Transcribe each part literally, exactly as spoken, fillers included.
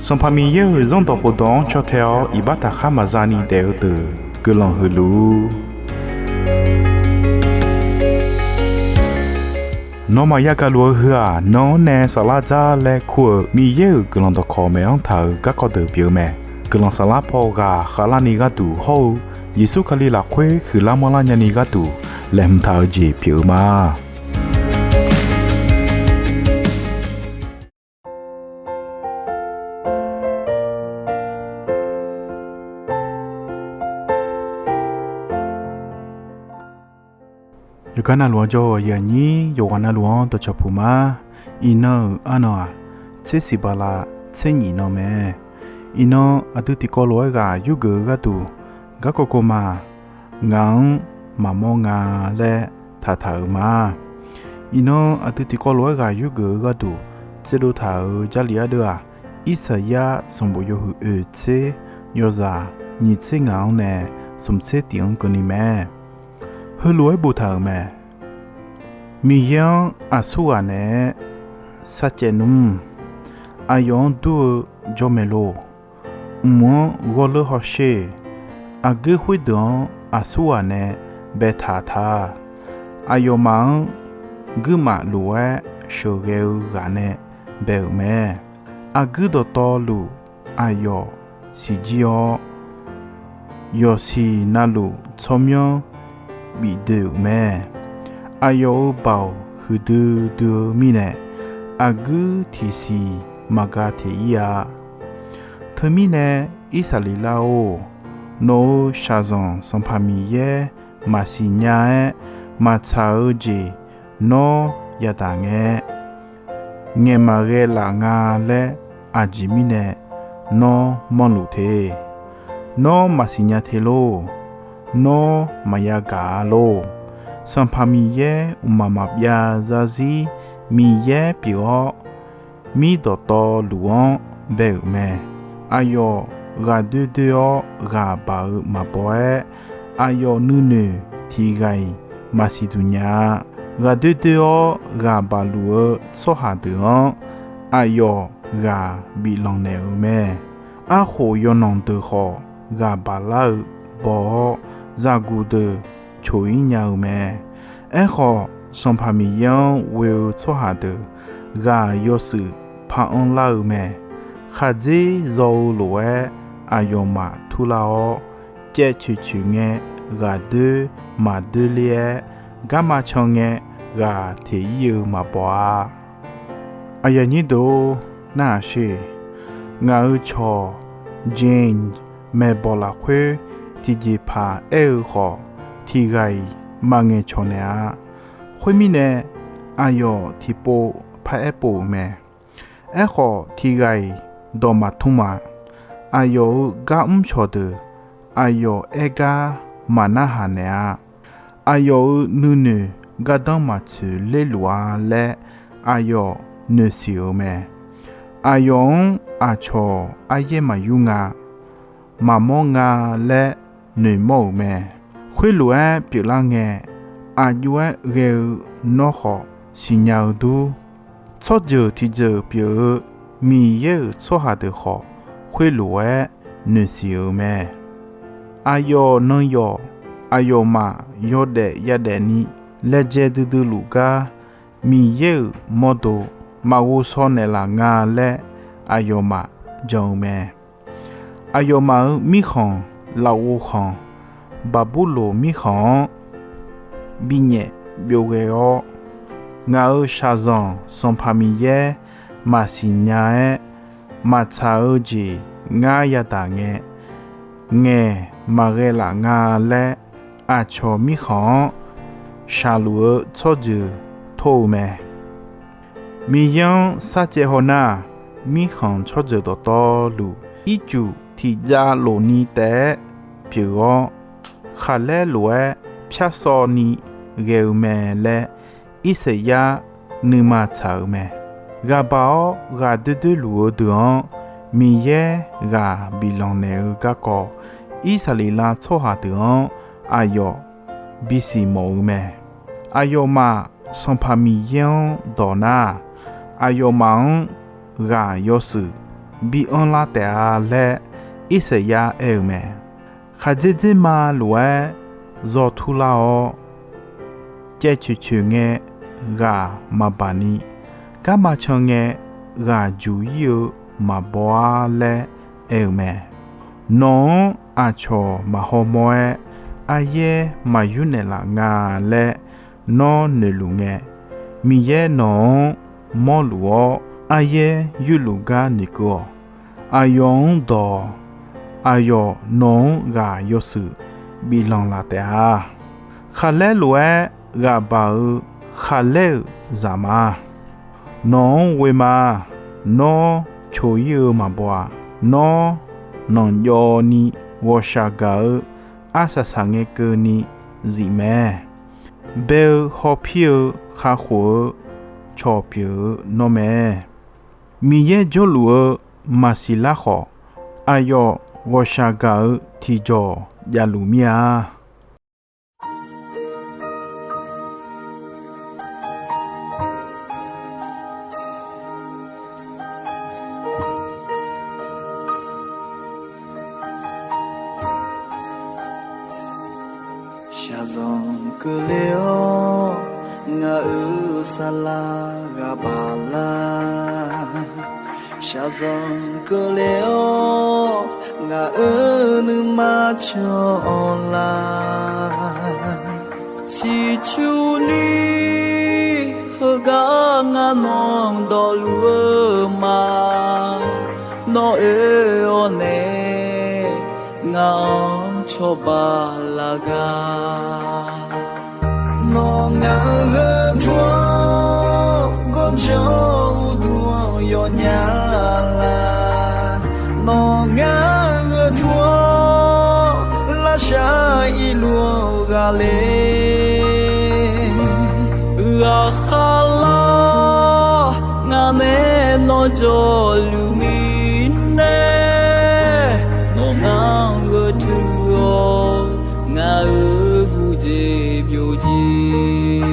Sanqpaq Miqyaer-euq Zanrdawq khofdawq-anr caw tae-awr iqbax taqkhar maqza ni daef-eu deuq guiqlanq huiq luf-ur. Nawmaf yagaq luf-eu heu-aq, nan-anr nae saflar dzar laer kur-euq Miqyaer-euq guiqlanq dawqkawq maeq-anr taq-euq garkawv deuq pyeuf-eu mae. Guiqlanq saflar paw ghaq khavlarni gharduq hawr-eu Yeqsur Kali lafkhoer huiqlar manrlar nyani gharduq laeqhmq taq-eu jeq pyeuf-eu ma. Yawqgar navluf-anr jawr-eu aqyuif aqnyir, yawqghaq navluf-anr dawqcawq puq ma. Iqnan-euq arnan-aq, tser siq bala tser nyif nan mae. Iqnan aqdui tiqkawv lof-aer ghaq yurgeuf-eu gharduq, garkawv kawvma, Ngaq-anr maqmawr nga laer taqtaq-euq ma. Iqnan aqdui tiqkawv lof-aer ghaq yurgeuf-eu gharduq tserdov taq-euq Jarlif ardeuv-aq, Irsaqyar sanqbof yawhuiq oeq tser, yawzaq nyiq tser ngaq-anr nae smq tser tiq-anr keuvni mae. Heulof-aer boftaq-euq mae. Miqyaer-anr aqsurghaq naeq-aer sar caev nmr. Aqyawf-anr dur-eu jawr mae lor. Mq-anr ghawrleur hawsher. Aqguir khoerdeuq-anr aqsurghaq nae baetaq ta. Aqyawfmaf-anr guirmaf lof-aer sheuqghae-eu ghaq nae bae-euq mae. Aqguir dawqtawvluf aqyawf siqjir-awr, yawqsiq navluf tsawrmyanr bifdoe-euq mae. Aqyawf-euq baoq huiqdui dui-eu mirnae, aqguir tiqsiq maqga teq-ir-a. Teumirnae, Irsaqleqlav-or, nawq-euq shaqzanq Sanqpaq Miqyaer maqsiq nya-aer maqtsaq-eu jeq nawr yadaq ngae, ngaeq maqghae laf nga laer aqjeq mirnae nawr manrluf te. Nawr maqsiq nya te lor. Nawr maqya gaq-a lor. Sanqpaq Miqyaer mqmaq maqbyav zarzir Miqyaer pyeuf-awr, mir dawqtawvluf-anr bae-euq mae. Aqyawf ghaqdoer doer-awr ghaq baq-eu maqbaw-aer, aqyawf nuinoeq tiq ghaq-iq maqsiq duq nya-a. Ghaqdoer doer-awr ghaq baq luf-eu tsawrhaq deuq-anr aqyawf ghaq bif lanq naeq-euq mae. Arkhof yawnanq deuq khawf ghaq baq lar-eu baw-awr, zaqguq deuq coq-ir nya-eu mae. Aerkhawf, Sanqpaq Miqyaer-anr ghoe-eu tsawrhaq deuq ghaq yawshuif par anrlar-eu mae. Khaqdzer zaw-eu lof-aer aqyawfmaf turlar-awr, caev coeq coeq ngae ghaqdoer maqdoer ler-aer, garma can ngae ghaq teq-ir-eu maqbaw-a. Aqyuif aqnyir deuq-or, narhaq sher. Ngaq-euq cawq James maeqbawq lafkhoer tiqjeqpaq aer-eu khawf, tiq ghaq-iq maqngaeq cawq naeq-a. Khoermirnae, aqyawf tiqpov paraer pov-euq mae. Aerkhawf, tiq ghaq-iq dawq maqtmr-a. Aqyawf-euq gar mr cawqdeuq aqyawf aer gar maqnarhaq naeq-a. Aqyawf-euq nuinoeq gardanr maqtsoeq ler luf-a laer aqyawf noeqsiq-euq mae. Aqyawf-anr aqcawq aryaer maqyur nga, maqmawr nga laer noeqmawr-euq mae. Khoerlof-aer pyeuflar ngae, aqjox-aer ghae-eu nawr khawf siqnya-eu dur. Tsawrjeuq tiqjeuq pyeuf-eu Miqyaer-euq tsawrhaq deuq khawf, khoerlof-aer noeqsiq-euq mae. Aqyawf nan yawf aqyawfmaf yawdaef yadaef ni laejae duidui luf gar, Miqyaer-euq mawrdo maqghov shaw naeqlaf nga laer aqyawfmaf jan-eu mae. Aqyawfmaf-euq mirkhanq, lafghovkhanq, Baqburloq mirkhanq-anr binyaef byov ghae-awr, ngaq-euq shaqzanq Sanqpaq Miqyaer maqsiq nya-aer maqtsaq-eu jeq ngar yadaq ngae, ngaeq maqghae laf nga laer, aqcawq mirkhanq-anr shaqluf-eu tsawrjeuq tor-eu mae. Miqyaer-anr sarcaev haw nar, mirkhanq tsawrjeuq dawqtawvluf, ircuf tiqjav lofni taef-aer pyeuf-awr, khaqlaer lof-aer pyar sawv ni ghae-eu mae laer, Irsaqyar nuima tsaq-euq mae. Ghaq baq-awr ghaq doer doer luf-eu deuq-anr Miqyaer ghaq biflanq naeq-eu garkawv, Irsaqleqlav tsawrhaq deuq-anr aqyawf bisiq mawf-eu mae. Aqyawfmaf Sanqpaq Miqyaer-anr dawq nar, aqyawfmaf-anr ghaq yawshuif bi anrlar taef-a laer, Irsaqyar aer-euq mae. Khaqdzer dzerma lof-aer zawq turlar-awr, caev coeq coeq ngae ghaq maqbaq ni, garma can ngae ghaq juq ir-eu maqbaw-ar laer aer-euq mae. Nawq-anr aqcawq maqhaw mawr-aer, aryaer maqyur naeqlaf nga laer nawr noeqluf ngae, Miqyaer nawq-anr mawrluf-awr, aryaer yurluf gar noeqkeuv-awq. Aqyawf-anr dawq-awq. Aqyawf nawq-anr ghaq yawshuif biflanq laf taef-a. Khaqlaer lof-aer ghaq baq-eu khaqlaer-euq zaq ma. Nawq-anr ghoe ma. Nawr coq ir-eu maqbaw-aq, nawr nanqjawv ni ghawqshaq gaq-eu arsaq saq ngae keuvni zif mae. Bae-eu hawpir-eu kakhof-eu cawq pyeuf-eu nawr mae. Miqyaer jawrluf-eu maqsiq lar khawf, aqyawf ghawqshaq gaq-eu tiqjawq javluf mir-a. Shaqzanq keuvle-awr ngaq-euq saqlaq ghaq baq lar. Shaqzanq keuvle-awr ngaq-euq nuima cawq-awr lar. Ciqcurni heugar ngar nawq dawqluf-eu ma. Nawr oe-awr nae ngaq-anr cawba laf gar. Nawr ngaq-euq gharduq-anr gawrjanr uqduq-anr yawnya lar. Nawr ngaq-euq gharduq-anr lavshar irluf-anr ghaqler. Ghaqkhav lar, ngaq nae nawr jawrluf mirnae, nawr ngaq-anr gharduq-awr ngaq-euq gujeq byovjeq.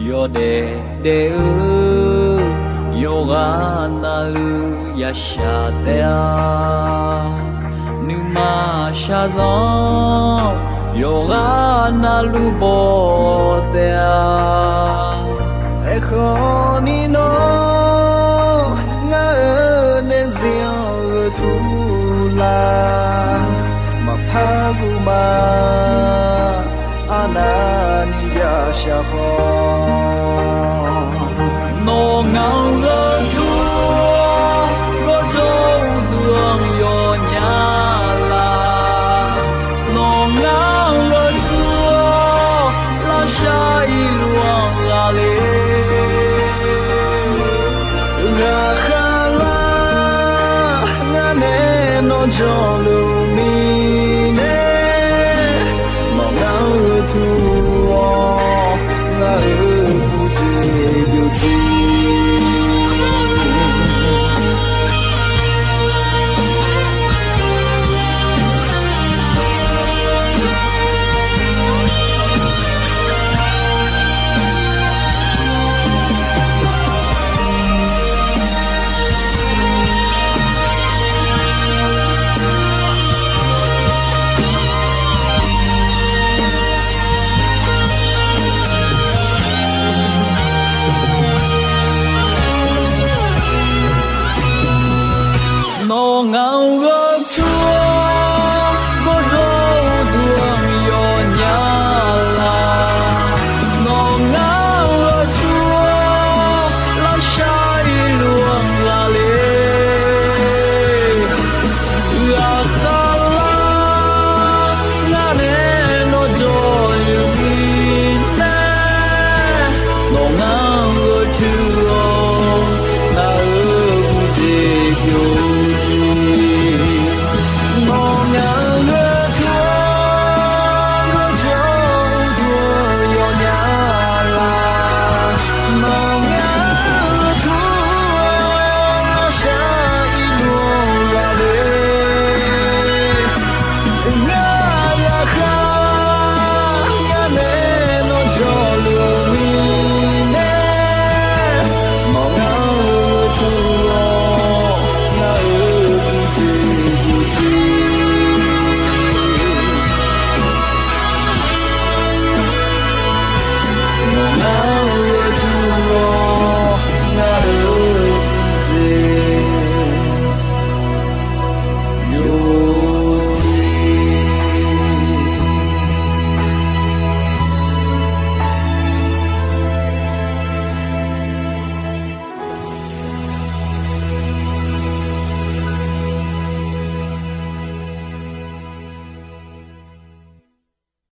Yawdaef daef-eu yawqghaq navluf yashaq taef-a. Nuima shaqzanq yawqghaq navluf baw taef-a. Aerkhawf ni nawr ngaq-euq daefzir-anr gheurtur lar. Maqpar guv ma, arnavni yashaq khawf. Nawr ngaq-anr gharduq-awr gawrjawr uqduq-anr yawnya lar. Nawr ngaq-anr gharduq-awr lavshar irluf-anr ghaqler. Ghaqkhav lar, ngaq nae nawr jawrluf mir